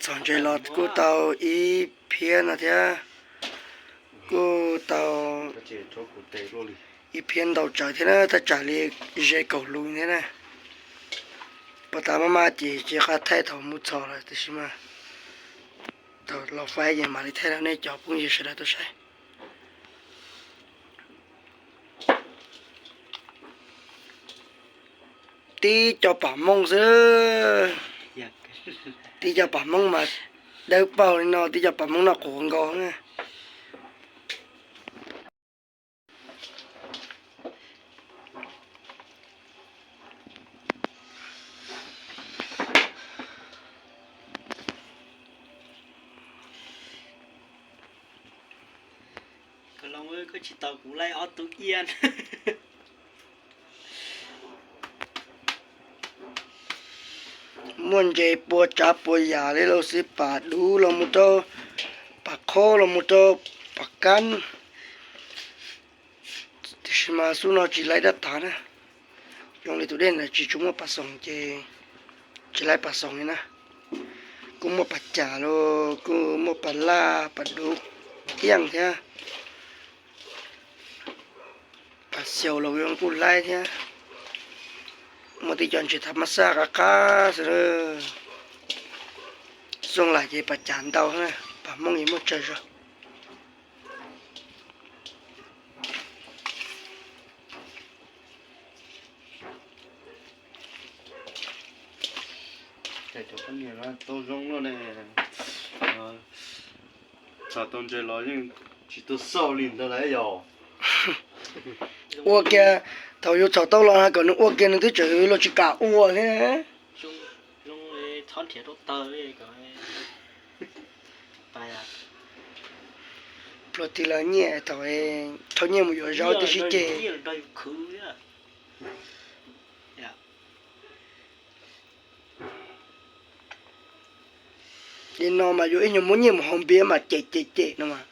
Txhom ntses los kuj tau ib phiab no thiab, kuj tau ib phiab ntau tsawv thiab na, thaj tsam li ze kaum lus thiab na. Puas tas maj maj ces cia qab thaij thaum mus txhom lawm, tiam sis mas thaum los faib ces mam li thaij rau nej cov phooj ywg sawv daws tau saib. Tib co pam mooj xwb. Tib co pam mooj mas dawb paug li no, tib co pam mooj no qhuav nkaus na. Koj tsis tau kuv laij ob tug iab. Muaj ntses pua tsav pua yam li los xij, pam dub los mus rau pam qhob los mus rau pam kab. Tiam sis mas xub no tsis laij dab tas na. Zoo li tus dej ntawd tsis tshua muaj pas xoom ces tsis laij pas xoom li na. Kuj muaj pas cas los kuj muaj pas laj pas dub tiaj thiab. Pas xyaus los kuj laij thiab. Muaj tib co ntses tham mab xaj qab qab xwb. Xooj laim ces pas cas ntau, pas mooj yeej muaj tsawg zog. Cov poj niam no tau zoo luaj ne, txhom tau ntses los yeej tsis tau xauj li ntawd lawm yog. Ua kiag, thaum yus txhom tau los no kom nws ua kiag nws twb tseem los tsis kam ua thiab. Pluag tig los nyiaj thaum, rho nyiaj mus yuav zaub tib si ces. Li no mas yuav ib nyuag muab nyiaj mus haus npias mas cem cem cem no mas.